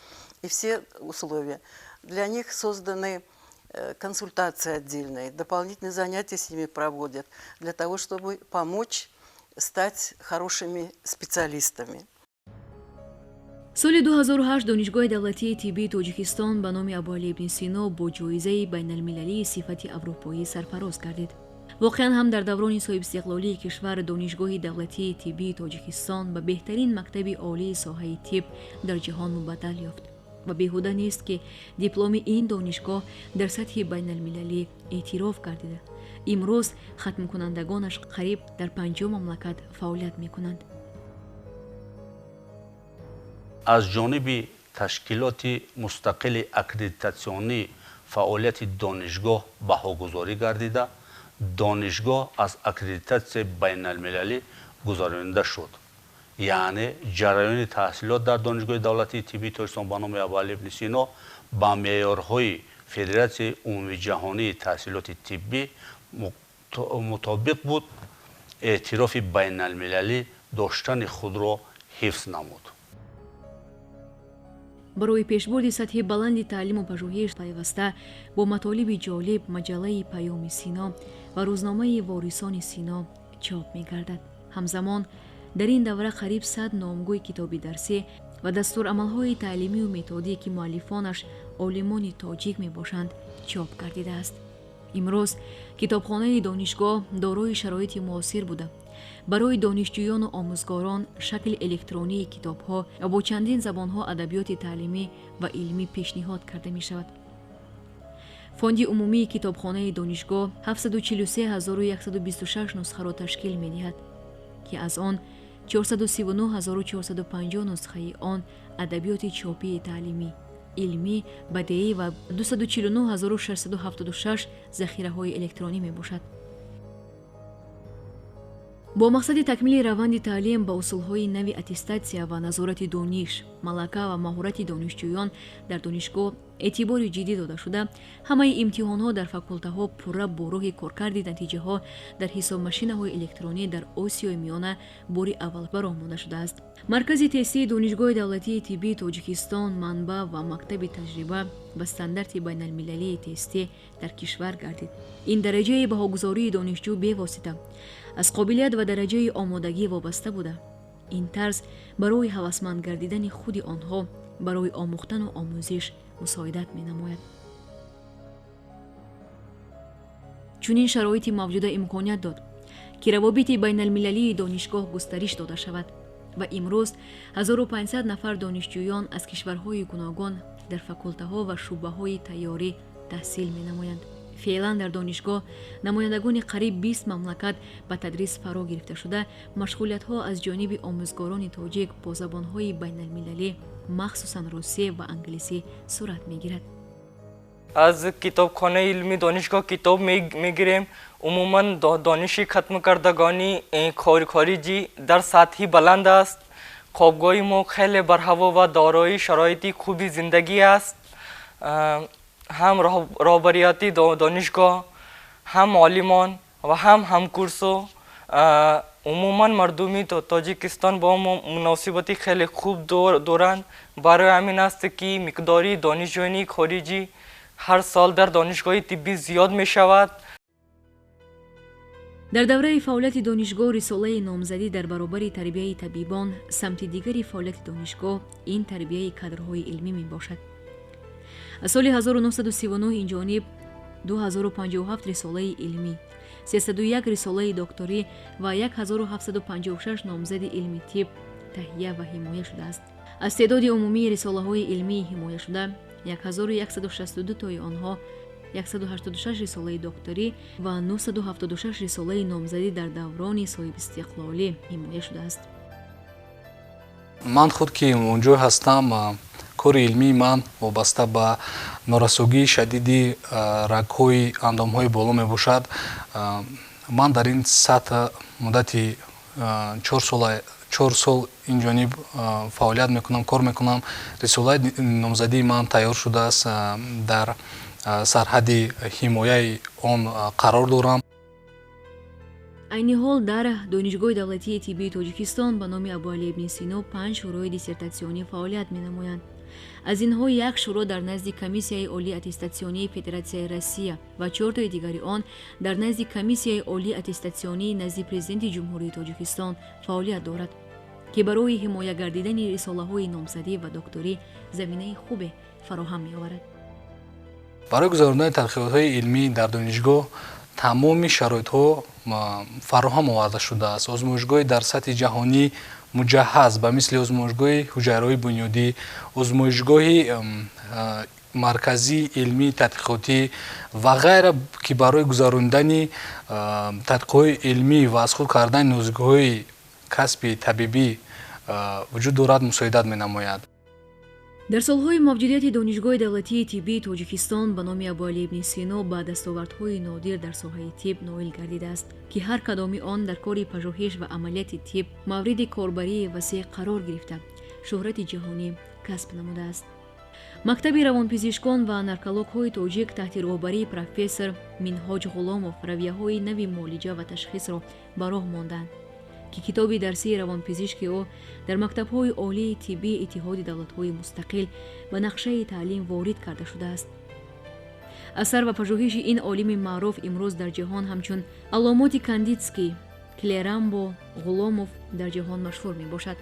и все условия. Для них созданы консультации отдельные, дополнительные занятия с ними проводят, для того, чтобы помочь стать хорошими специалистами. Соли 2008 Донишгоҳи давлатии тиббии Тоҷикистон ба номи Абуалӣ ибни Сино бо ҷоизаи байналмилалии сифати аврупоӣ сарфароз гардид. Воқеан ҳам, дар даврони соҳибистиқлолии кишвар Донишгоҳи давлатии тиббии Тоҷикистон ба беҳтарин мактаби олии соҳаи тиб дар ҷаҳон мубаддал ёфт ва беҳуда нест, ки дипломи ин донишгоҳ дар сатҳи байналмилалӣ эътироф гардида, имрӯз хатмкунандагонаш қариб дар 50 мамлакат фаъолият мекунанд. Аз ҷониби ташкилоти мустақили аккредитатсионӣ фаъолияти донишгоҳ баҳогузорӣ гардида, донишгоҳ аз аккредитатсияи байналмилалӣ гузаронида шуд. Яъне ҷараёни таҳсилот дар Донишгоҳи давлатии тиббии Тоҷикистон ба номи Абуалӣ ибни Сино ба меъёрҳои Федератсияи умумиҷаҳонии таҳсилоти тиббӣ мутобиқ буд, эътирофи байналмилалӣ доштани худро ҳифз намуд. Барои пешбурди сатҳи баланди таълиму пажӯҳиш пайваста бо матолиби ҷолиб маҷаллаи «Паёми Сино» ва рӯзномаи «Ворисони Сино» чоп мегардад. Ҳамзамон дар ин давра қариб 100 номгӯи китоби дарсӣ ва дастурамалҳои таълимию методӣ, ки муаллифонаш олимони тоҷик мебошанд, чоп гардидааст. Имрӯз китобхонаи донишгоҳ дорои шароити муосир буда, барои донишҷӯёну омӯзгорон шакли электронии китобҳо ва бо чандин забонҳо адабиёти таълимӣ ва илмӣ пешниҳод карда мешавад. Фонди умумии китобхонаи донишгоҳ 743 126 нусхаро ташкил медиҳад, ки аз он 439 450 нусхаи он адабиёти чопии таълимӣ, илмӣ, бадеӣ ва 249 676 захираҳои электронӣ мебошад. Бо мақсади такмили раванди таълим ба усулҳои нави аттестатсия ва назорати дониш, малака ва маҳорати донишҷӯён дар донишгоҳ Эътибори ҷиддӣ дода шуда, ҳамаи имтиҳонҳо дар факултаҳо пурра бо роҳи коркарди натиҷаҳо дар ҳисобмашинаҳои электронӣ дар Осиёи Миёна бори аввал ба роҳ монда шудааст. Маркази тестии Донишгоҳи давлатии тиббии Тоҷикистон манбаъ ва мактаби таҷриба ба стандарти байналмилалии тестӣ дар кишвар гардид. Ин дараҷаи баҳогузории донишҷӯ бевосита аз қобилият ва дараҷаи омодагӣ вобаста буда, ин тарз барои ҳавасманд гардидани худи онҳо барои омӯхтану омӯзиш мусоидат менамояд. Чунин шароити мавҷуда имконият дод, ки равобити байналмилалии донишгоҳ густариш дода шавад ва имрӯз 1500 нафар донишҷӯён аз кишварҳои гуногун дар факултаҳо ва шӯъбаҳои тайёрӣ таҳсил менамоянд. Феълан дар донишгоҳ намояндагони қариб 20 мамлакат ба тадрис фаро гирифта шуда, машғулиятҳо аз ҷониби омӯзгорони тоҷик бо забонҳои байналмилалӣ, махсусан русӣ ва англисӣ сурат мегирад. Аз китобхонаи илмии донишгоҳ китоб мегирем. Умуман дониши хатмкардагони хориҷӣ дар сатҳи баланд аст. Хобгоҳи мо хеле барҳаво ва дорои шароити хуби зиндагӣ аст. Ҳам роҳбарияти донишгоҳ, ҳам олимон ва ҳам ҳамкурсо, умуман мардуми Тоҷикистон бо мо муносибати хеле хуб доранд. Барои ҳамин аст, ки миқдори донишҷӯёни хориҷӣ ҳар сол дар донишгоҳи тиббӣ зиёд мешавад. Дар давраи фаъолияти донишгоҳ рисолаи номзадӣ дар баробари тарбияи табибон, самти дигари фаъолияти донишгоҳ ин тарбияи кадрҳои илмӣ мебошад. Аз соли 1939 инҷониб 2057 рисолаи илмӣ, 301 рисолаи докторӣ ва 1756 номзади илми тиб таҳия ва ҳимоя шудааст. Аз теъдоди умумии рисолаҳои илмии ҳимояшуда 1162 тои онҳо 186 рисолаи докторӣ ва 976 рисолаи номзадӣ дар даврони соҳибистиқлолӣ ҳимоя шудааст. Ман худ ки онҷо ҳастам, кори илмии ман вобаста ба норасогии шадиди рагҳои андомҳои боло мебошад. Ман дар ин сатҳ муддати 4 сол ин ҷониб фаъолият мекунам, кор мекунам. Рисолаи номзадии ман тайёр шудааст, дар сарҳади ҳимояи он қарор дорам. Айни ҳол дар Донишгоҳи давлатии тиббии Тоҷикистон ба номи Абуалӣ ибни Сино 5 шӯрои диссертатсионӣ фаъолият менамоянд. Аз инҳо як шӯро дар назди Комиссияи олии аттестатсионии Федератсияи Россия ва 4тои дигари он дар назди Комиссияи олии аттестатсионии назди Президенти Ҷумҳурии Тоҷикистон фаъолият дорад, ки барои ҳимоя гардидани рисолаҳои номзадӣ ва докторӣ заминаи хубе фароҳам меоварад. Барои гузарондани тадқиқотҳои илмӣ дар донишгоҳ тамоми шароитҳо фароҳам оварда шудааст. Озмоишгоҳи дар сатҳи ҷаҳонӣ муҷаҳҳаз ба мисли озмоишгоҳи ҳуҷайраҳои бунёдӣ, озмоишгоҳи марказии илмии тадқиқотӣ ва ғайра, ки барои гузарондани тадқиқотҳои илмӣ ва аз худ кардани нозукиҳои касби табибӣ вуҷуд дорад, мусоидат менамояд. Дар солҳои мавҷудияти Донишгоҳи давлатии тиббии Тоҷикистон ба номи Абуалӣ ибни Сино ба дастовардҳои нодир дар соҳаи тиб ноил гардидааст, ки ҳар кадоми он дар кори пажӯҳиш ва амалияти тиб мавриди корбарии васеъ қарор гирифта, шӯҳрати ҷаҳонӣ касб намудааст. Мактаби равонпизишкон ва наркологҳои тоҷик таҳти роҳбарии профессор Минҳоҷ Ғуломов равияҳои нави муолиҷа ва ташхисро ба роҳ монданд, ки китоби дарсии равонпизишки ӯ дар мактабҳои олии тиббии Иттиҳоди давлатҳои мустақил ба нақшаи таълим ворид карда шудааст. Асар ва пажӯҳиши ин олими маъруф имрӯз дар ҷаҳон ҳамчун аломоти Кандитский, Клерамбо, Ғуломов дар ҷаҳон машҳур мебошад.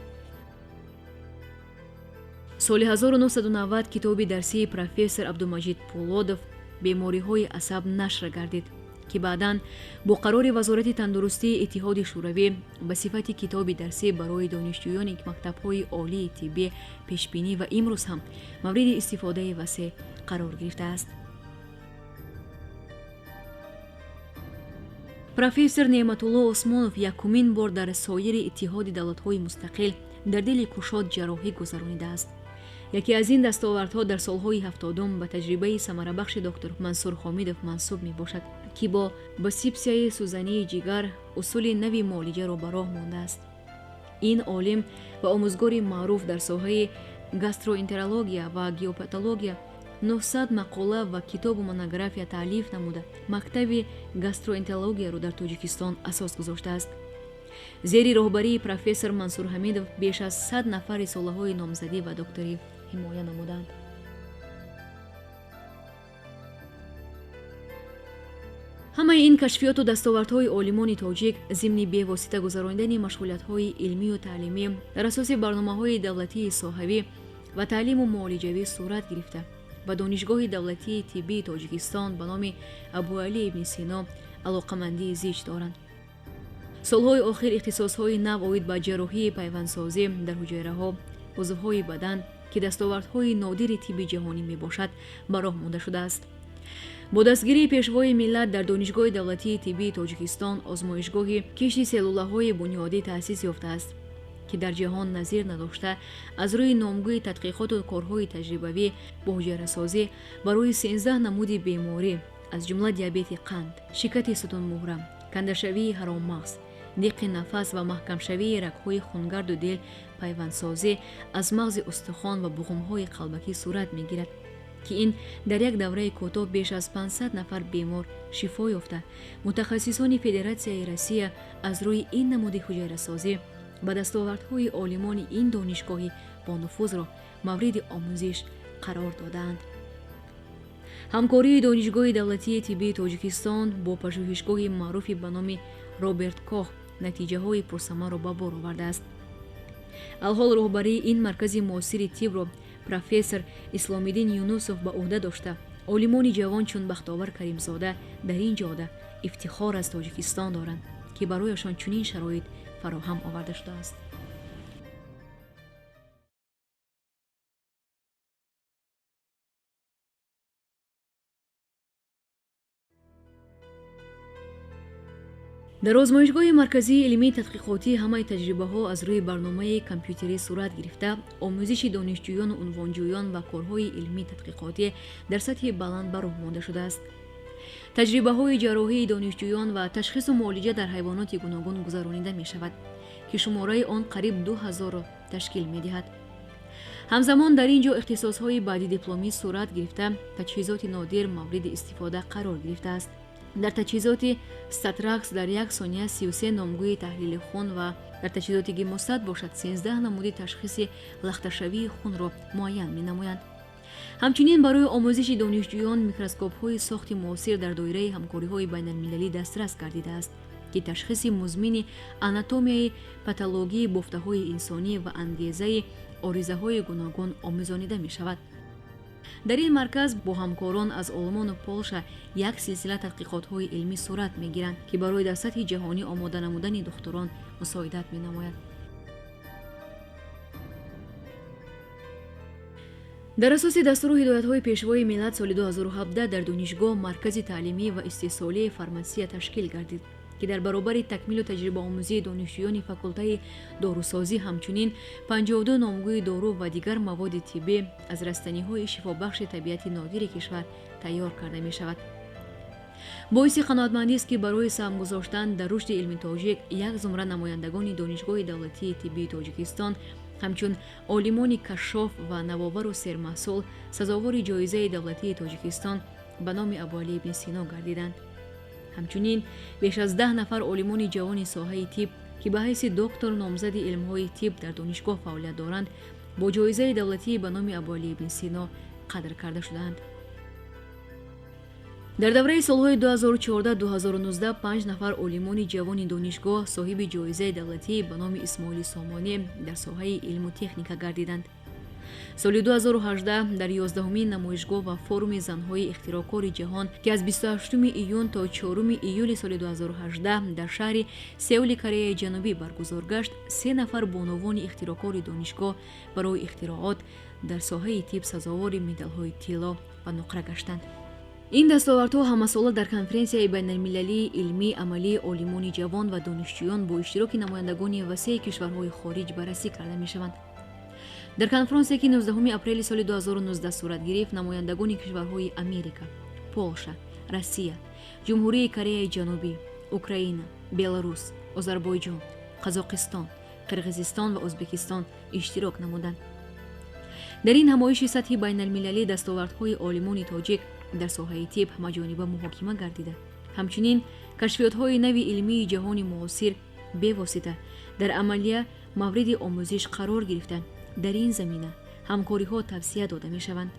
Соли 1990 китоби дарсии профессор Абдумаҷид Пулодов бемориҳои асаб нашр гардид, ки баъдан бо қарори Вазорати тандурустии Иттиҳоди Шӯравӣ ба сифати китоби дарсӣ барои донишҷӯёни мактабҳои олии тиббӣ пешбинӣ ва имрӯз ҳам мавриди истифодаи васеъ қарор гирифтааст. Профессор Неъматулло Осмонов якумин бор дар соири Иттиҳоди давлатҳои мустақил дар дили кушод ҷарроҳӣ гузаронидааст. Яке аз ин дастовардҳо дар солҳои 70 ба таҷрибаи самарабахши доктор Мансур Ҳомидов мансуб мебошад, ки бо бисипсияи сӯзании ҷигар усули нави муолиҷаро ба роҳ мондааст. Ин олим ва омӯзгори маъруф дар соҳаи гастроэнтерология ва геопатология 900 мақола ва китобу монография таълиф намуда, мактаби гастроэнтерологияро дар Тоҷикистон асос гузоштааст. Зери роҳбарии профессор Мансур Ҳамидов беш аз 100 нафар рисолаҳои номзадӣ ва докторӣ ҳимоя намуданд. Ҳамаи ин кашфиёту дастовардҳои олимони тоҷик зимни бевосита гузаронидани машғулиятҳои илмию таълимӣ дар асоси барномаҳои давлатии соҳавӣ ва таълиму муолиҷавӣ сурат гирифта, ба Донишгоҳи давлатии тиббии Тоҷикистон ба номи Абуалӣ ибни Сино алоқамандии зич доранд. Солҳои охир ихтисосҳои нав оид ба ҷарроҳии пайвандсозӣ дар ҳуҷайраҳо, узвҳои бадан, ки дастовардҳои нодири тибби ҷаҳонӣ мебошад, ба роҳ монда шудааст. Бо дастгирии Пешвои миллат дар Донишгоҳи давлатии тиббии Тоҷикистон озмоишгоҳи кишти селлулаҳои бунёдӣ таъсис ёфтааст, ки дар ҷаҳон назир надошта, аз рӯи номгӯи тадқиқоту корҳои таҷрибавӣ бо ҳуҷайрасозӣ барои 13 намуди беморӣ, аз ҷумла диабети қанд, шикати сутунмуҳра, кандашавии ҳароммағз, диққи нафас ва маҳкамшавии рагҳои хунгарду дил, пайвандсозӣ аз мағзи устухон ва буғумҳои қалбакӣ сурат мегирад, ки ин дар як давраи кӯтоҳ беш аз 500 нафар бемор шифо ёфта, мутахассисони Федератсияи Россия аз рӯи ин намуди ҳуҷайрасозӣ ба дастовардҳои олимони ин донишгоҳи бонуфузро мавриди омӯзиш қарор додаанд. Ҳамкории Донишгоҳи давлатии тиббии Тоҷикистон бо пажӯҳишгоҳи маъруфи ба номи Роберт Кох натиҷаҳои пурсамарро ба бор овардааст. Алҳол роҳбарии ин маркази муосири тиббро профессор Исломиддин Юнусов ба ӯҳда дошта, олимони ҷавон чун Бахтовар Каримзода дар ин ҷода ифтихор аз Тоҷикистон доранд, ки барояшон чунин шароит фароҳам оварда шудааст. Дар озмоишгоҳи марказии илмии тадқиқотӣ ҳамаи таҷрибаҳо аз рӯи барномаи компютерӣ сурат гирифта, омӯзиши донишҷӯёну унвонҷӯён ва корҳои илмии тадқиқотӣ дар сатҳи баланд ба роҳ монда шудааст. Таҷрибаҳои ҷарроҳии донишҷӯён ва ташхису муолиҷа дар ҳайвоноти гуногун гузаронида мешавад, ки шумораи он қариб 2000-ро ташкил медиҳад. Ҳамзамон дар ин ҷо ихтисосҳои баъдидипломӣ сурат гирифта, таҷҳизоти нодир мавриди истифода қарор гирифтааст. Дар таҷҳизоти Статракс дар як сония 33 номгӯи таҳлили хун ва дар таҷҳизоти гемостат бошад 13 намуди ташхиси лахташавии хунро муайян менамоянд. Ҳамчунин барои омӯзиши донишҷӯён микроскопҳои сохти муосир дар доираи ҳамкориҳои байналмилалӣ дастрас гардидааст, ки ташхиси музмини анатомияи патологии бофтаҳои инсонӣ ва ангезаи оризаҳои гуногун омӯзонида мешавад. Дар ин марказ бо ҳамкорон аз Олмону Полша як силсила тадқиқотҳои илмӣ сурат мегиранд, ки барои дар сатҳи ҷаҳонӣ омода намудани духтурон мусоидат менамояд. Дар асоси дастуру ҳидоятҳои Пешвои миллат соли 2017 дар донишгоҳ маркази таълимӣ ва истеҳсолии фармасия ташкил гардид, ки дар баробари такмилу таҷрибаомӯзии донишҷӯёни факултаи дорусозӣ ҳамчунин 52 номгӯи дору ва дигар маводи тиббӣ аз растаниҳои шифобахши табиати нодири кишвар тайёр карда мешавад. Боиси қаноатмандист, ки барои саҳм гузоштан дар рушди илми тоҷик як зумра намояндагони Донишгоҳи давлатии тиббии Тоҷикистон ҳамчун олимони кашшоф ва навовару сермаҳсул сазовори ҷоизаи давлатии Тоҷикистон ба номи Абуалӣ ибни Сино гардиданд. Ҳамчунин беш аз 10 нафар олимони ҷавони соҳаи тиб, ки ба ҳайси доктор номзади илмҳои тиб дар донишгоҳ фаъолият доранд, бо ҷоизаи давлатии ба номи Абуалӣ ибни Сино қадр карда шудаанд. Дар давраи солҳои 2014-2019 5 нафар олимони ҷавони донишгоҳ соҳиби ҷоизаи давлатии ба номи Исмоили Сомонӣ дар соҳаи илму техника гардиданд. Соли 2018 дар 11-умин намоишгоҳ ва форуми занҳои ихтироъкори ҷаҳон, ки аз 28 июн то 4 июли соли 2018 дар шаҳри Сеули Кореяи Ҷанубӣ баргузор гашт, 3 нафар бонувони ихтироъкори донишгоҳ барои ихтироот дар соҳаи тиб сазовори медалҳои тилло ва нуқра гаштанд. Ин дастовардҳо ҳамасола дар конференсияи байналмилалии илмии амалии олимони ҷавон ва донишҷӯён бо иштироки намояндагони васеи кишварҳои хориҷ баррасӣ карда мешаванд. Дар конфронсе, ки 19 апрели соли 2019 сурат гирифт, намояндагони кишварҳои Америка, Полша, Россия, Ҷумҳурии Кореяи Ҷанубӣ, Украина, Беларус, Озарбойҷон, Қазоқистон, Қирғизистон ва Ӯзбекистон иштирок намуданд. Дар ин ҳамоиши сатҳи байналмилалӣ дастовардҳои олимони тоҷик дар соҳаи тиб ҳамаҷониба муҳокима гардида, ҳамчунин кашфиётҳои нави илмии ҷаҳони муосир бевосита дар амалия мавриди омӯзиш қарор гирифта, дар ин замина ҳамкориҳо тавсия дода мешаванд.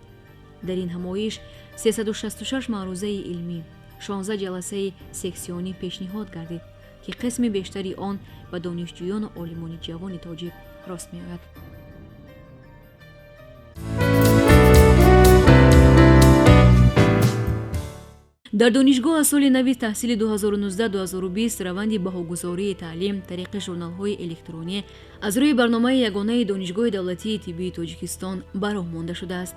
Дар ин ҳамоиш 366 маърузаи илмӣ, 16 ҷаласаи сексионӣ пешниҳод гардид, ки қисми бештари он ба донишҷӯёну олимони ҷавони тоҷик рост меояд. Дар донишгоҳ аз соли нави таҳсили 2019-2020 раванди баҳогузории таълим тариқи журналҳои электронӣ аз рӯи барномаи ягонаи Донишгоҳи давлатии тиббии Тоҷикистон ба роҳ монда шудааст.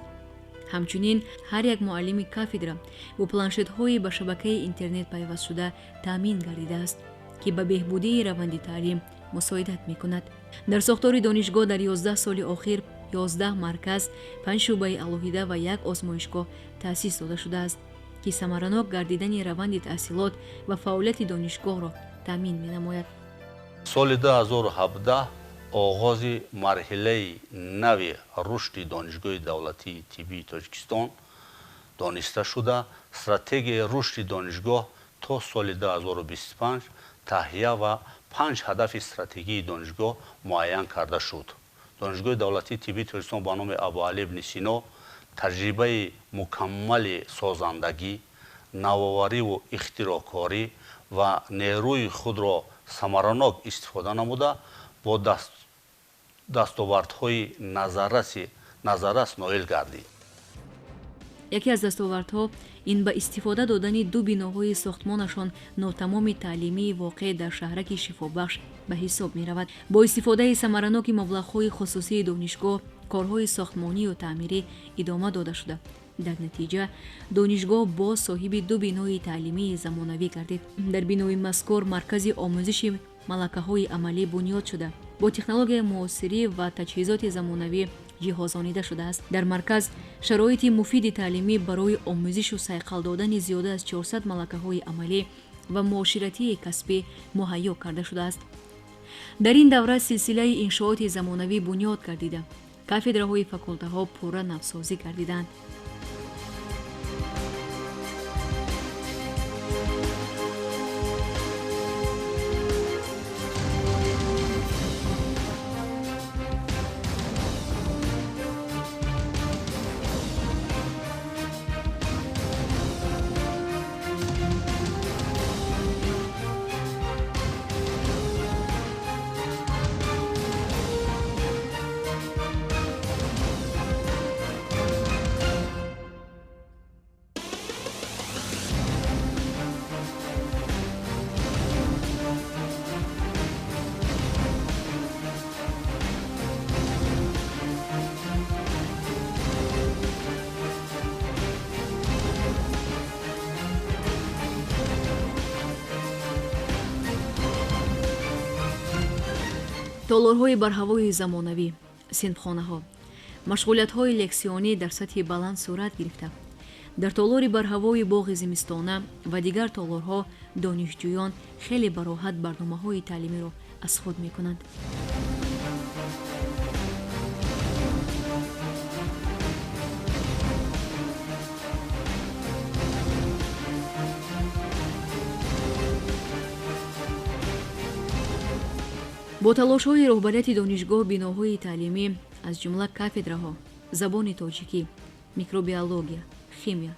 Ҳамчунин ҳар як муаллими кафедра бо планшетҳои ба шабакаи интернет пайвастшуда таъмин гардидааст, ки ба беҳбудии раванди таълим мусоидат мекунад. Дар сохтори донишгоҳ дар 11 соли охир 11 марказ, 5 шӯъбаи алоҳида ва як озмоишгоҳ таъсис дода шудааст, ки самаранок гардидани раванди таҳсилот ва фаъолияти донишгоҳро таъмин менамояд. Соли 2017 оғози марҳилаи нави рушди Донишгоҳи давлатии тиббии Тоҷикистон дониста шуда, стратегияи рушди донишгоҳ то соли 2025 таҳия ва 5 ҳадафи стратегии донишгоҳ муайян карда шуд. Донишгоҳи давлатии тиббии Тоҷикистон ба номи Абуалӣ ибни Сино таҷрибаи мукаммали созандагӣ, навовариву ихтироъкорӣ ва нерӯи худро самаранок истифода намуда, бо дастовардҳои назаррас ноил гардид. Яке аз дастовардҳо ин ба истифода додани ду биноҳои сохтмонашон нотамоми таълимии воқеъ дар шаҳраки Шифобахш ба ҳисоб меравад. Бо истифодаи самараноки маблағҳои хусусии донишгоҳ корҳои сохтмонию таъмирӣ идома дода шуда, дар натиҷа донишгоҳ боз соҳиби ду бинои таълимии замонавӣ гардид. Дар бинои мазкур маркази омӯзиши малакаҳои амалӣ бунёд шуда, бо технологияи муосирӣ ва таҷҳизоти замонавӣ ҷиҳозонида шудааст. Дар марказ шароити муфиди таълимӣ барои омӯзишу сайқал додани зиёда аз 400 малакаҳои амалӣ ва муоширатии касбӣ муҳайё карда шудааст. Дар ин давра силсилаи иншооти замонавӣ бунёд гардида, кафедраҳои факултаҳо пурра навсозӣ гардиданд. Толорҳои барҳавои замонавӣ, синфхонаҳо, машғулиятҳои лексионӣ дар сатҳи баланд сурат гирифта, дар толори барҳавои боғи зимистона ва дигар толорҳо донишҷӯён хеле бароҳат барномаҳои таълимиро аз худ мекунанд. Бо талошҳои роҳбарияти донишгоҳ биноҳои таълимӣ аз ҷумла кафедраҳо забони тоҷикӣ, микробиология, химия,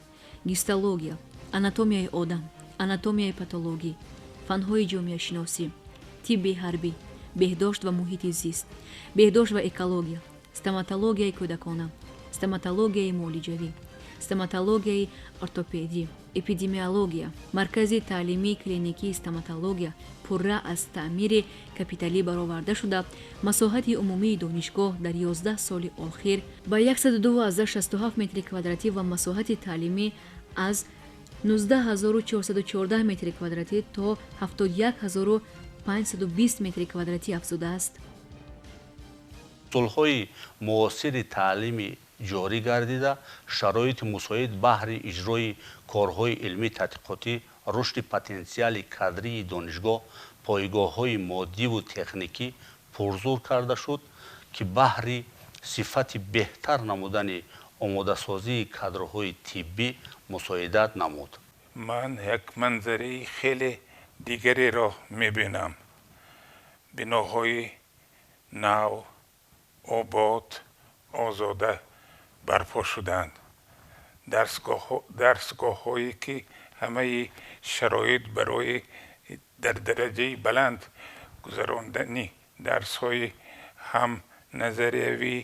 гистология, анатомияи одам, анатомияи патологӣ, фанҳои ҷомеашиносӣ, тибби ҳарбӣ, беҳдошт ва муҳити зист, беҳдошт ва экология, стоматологияи кӯдакона, стоматологияи муолиҷавӣ, стоматологияи ортопедӣ, эпидемиология, маркази таълимии клиникии стоматология пурра аз таъмири капиталӣ бароварда шуда, масоҳати умумии донишгоҳ дар 11 соли охир ба 102,67 метри квадратӣ ва масоҳати таълимӣ аз 19414 метри квадратӣ то 71520 метри квадратӣ афзудааст. Усулҳои муосири таълими ҷорӣ гардида, шароити мусоид баҳри иҷрои корҳои илмии тадқиқотӣ, рушди потенсиали кадрии донишгоҳ, пойгоҳҳои моддиву техникӣ пурзур карда шуд, ки баҳри Сифати беҳтар намудани омодасозии кадрҳои тиббӣ мусоидат намуд. Ман як манзараи хеле дигареро мебинам. Биноҳои нав, обод, озода барпо шуданд. Дарсгоҳҳое ки ҳамаи шароит барои дар дараҷаи баланд гузарондани дарсҳои ҳам назариявӣ,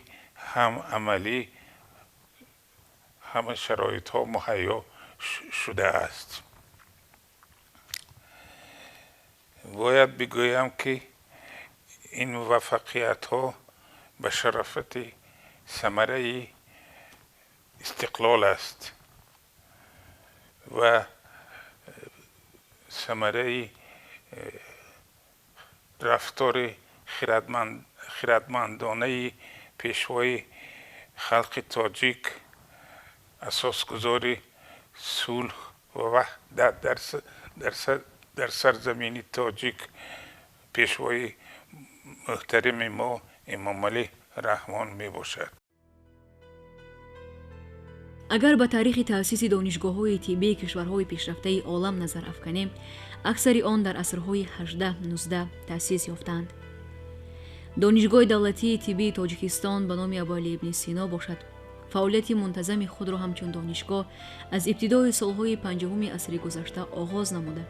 ҳам амалӣ ҳама шароитҳо муҳайё шудааст. Бояд бигӯям, ки ин муваффақиятҳо ба шарофати самараи истиқлол аст ва самараи рафтори хирадмандонаи пешвои халқи тоҷик, асосгузори сулҳ ва ваҳдат дар сарзамини тоҷик, пешвои муҳтарами мо Эмомалӣ Раҳмон мебошад. Агар ба таърихи таъсиси донишгоҳҳои тиббии кишварҳои пешрафтаи олам назар афканем, аксари он дар асрҳои 18-19 таъсис ёфтаанд. Донишгоҳи давлатии тиббии Тоҷикистон ба номи Абуалӣ ибни Сино бошад, фаъолияти мунтазами худро ҳамчун донишгоҳ аз ибтидои солҳои 50-уми асри гузашта оғоз намуда,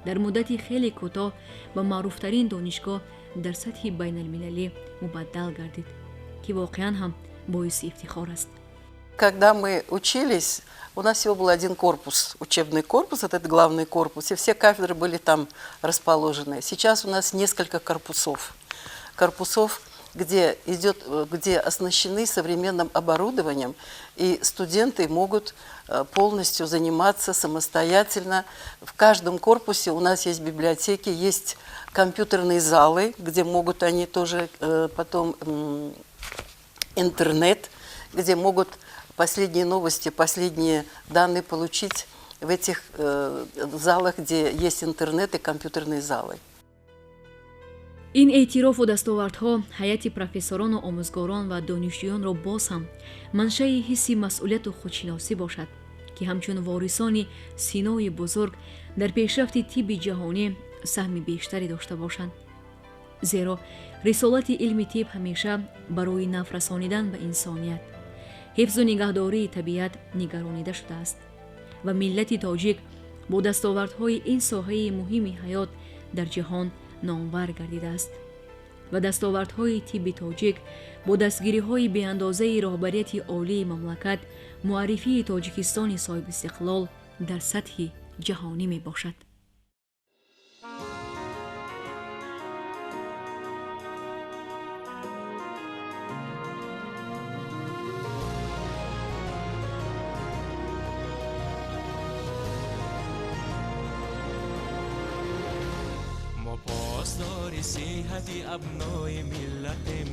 дар муддати хеле кӯтоҳ ба маъруфтарин донишгоҳ дар сатҳи байналмилалӣ мубаддал гардид, ки воқеан ҳам боиси ифтихор аст. Когда мы учились, у нас всего был один корпус, учебный корпус, этот главный корпус, и все кафедры были там расположены. Сейчас у нас несколько корпусов. Корпусов, где оснащены современным оборудованием, и студенты могут полностью заниматься самостоятельно. В каждом корпусе у нас есть библиотеки, есть компьютерные залы, где могут они тоже потом интернет, где могут последние новости, последние данные получить в этих залах, где есть интернет и компьютерные залы. Ин эътирофу дастовардҳо ҳайати профессорону омӯзгорон ва донишҷӯёнро боз ҳам маншаи ҳисси масъулияту худшиносӣ бошад, ки ҳамчун ворисони Синои бузург дар пешрафти тибби ҷаҳонӣ саҳми бештаре дошта бошанд. Зеро рисолати илми тиб ҳамеша барои наф расонидан ба инсоният, ҳифзу нигаҳдории табиат нигаронида шудааст ва миллати тоҷик бо дастовардҳои ин соҳаи муҳими ҳаёт дар ҷаҳон номвар гардидааст ва дастовардҳои тибби тоҷик бо дастгириҳои беандозаи роҳбарияти олии мамлакат муаррифии Тоҷикистони соҳибистиқлол дар сатҳи ҷаҳонӣ мебошад. Посдори сиҳати абнои миллатем,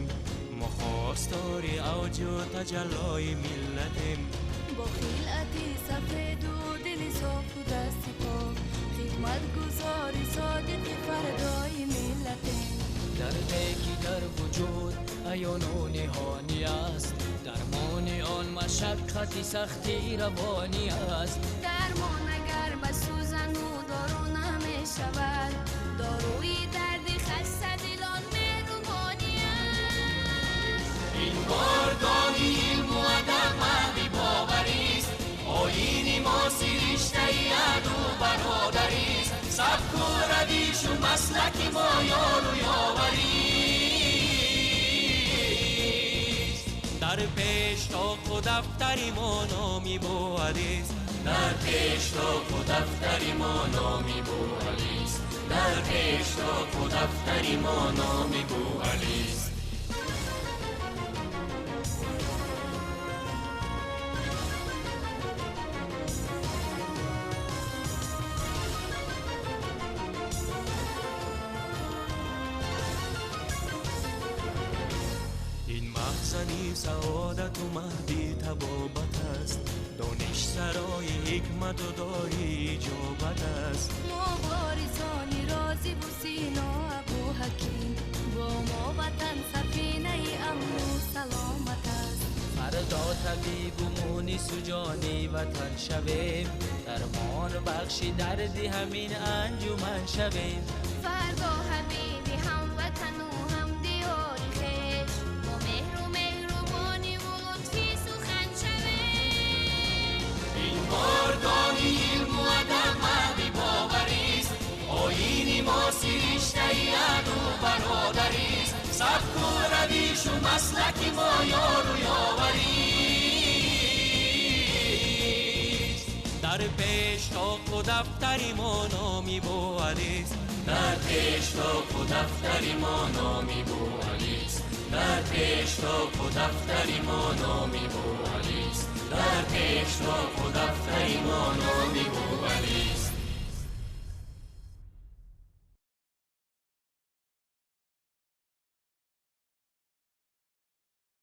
мо хостори авҷу таҷаллои миллатем. Бо хилъати сафеду дили софу дасти пок, хидматгузори содиқи фардои миллатем. Дарде ки дар вуҷуд аёну ниҳонӣ аст, дармони он машаққати сахти равонӣ аст. Дармон агар ба сӯзану дору намешавад, доруи дарди хастадилон меҳрубонӣ аст. Ин боргоҳи илму адаб маҳви боварист, оини мо сириштаи аду бародарист, сабку равишу маслаки мо ёру ёварист. Дар пештоқу дафтари мо номи Буалист, дар пештоқу дафтари мо номи Буалист, дар пештоқу дафтари мо номи Буалист. Ин махзани саодату маҳди табобат аст, дониш сарои ҳикмату дори иҷобат аст. Мо ворисони розиву Сино Абуҳаким, бо мо ватан сафинаи амну саломат. Табибу мунису ҷони ватан шавем, дармон бахши дарди ҳамин анҷуман шавем. Фардо ҳабиби ҳамватану ҳамдиёри хеш, бо меҳру меҳрубониву лутфи сухан шавем. Ин боргоҳи илму адаб маҳди боварист, оини мо сириштаи аду бародарист, сабку равишу маслаки мо ёру ёварист. Дар пештоқу дафтари мо номи Буалист, дар пештоқу дафтари мо номи Буалист, дар пештоқу дафтари мо номи Буалист, дар пештоқу дафтари мо номи Буалист.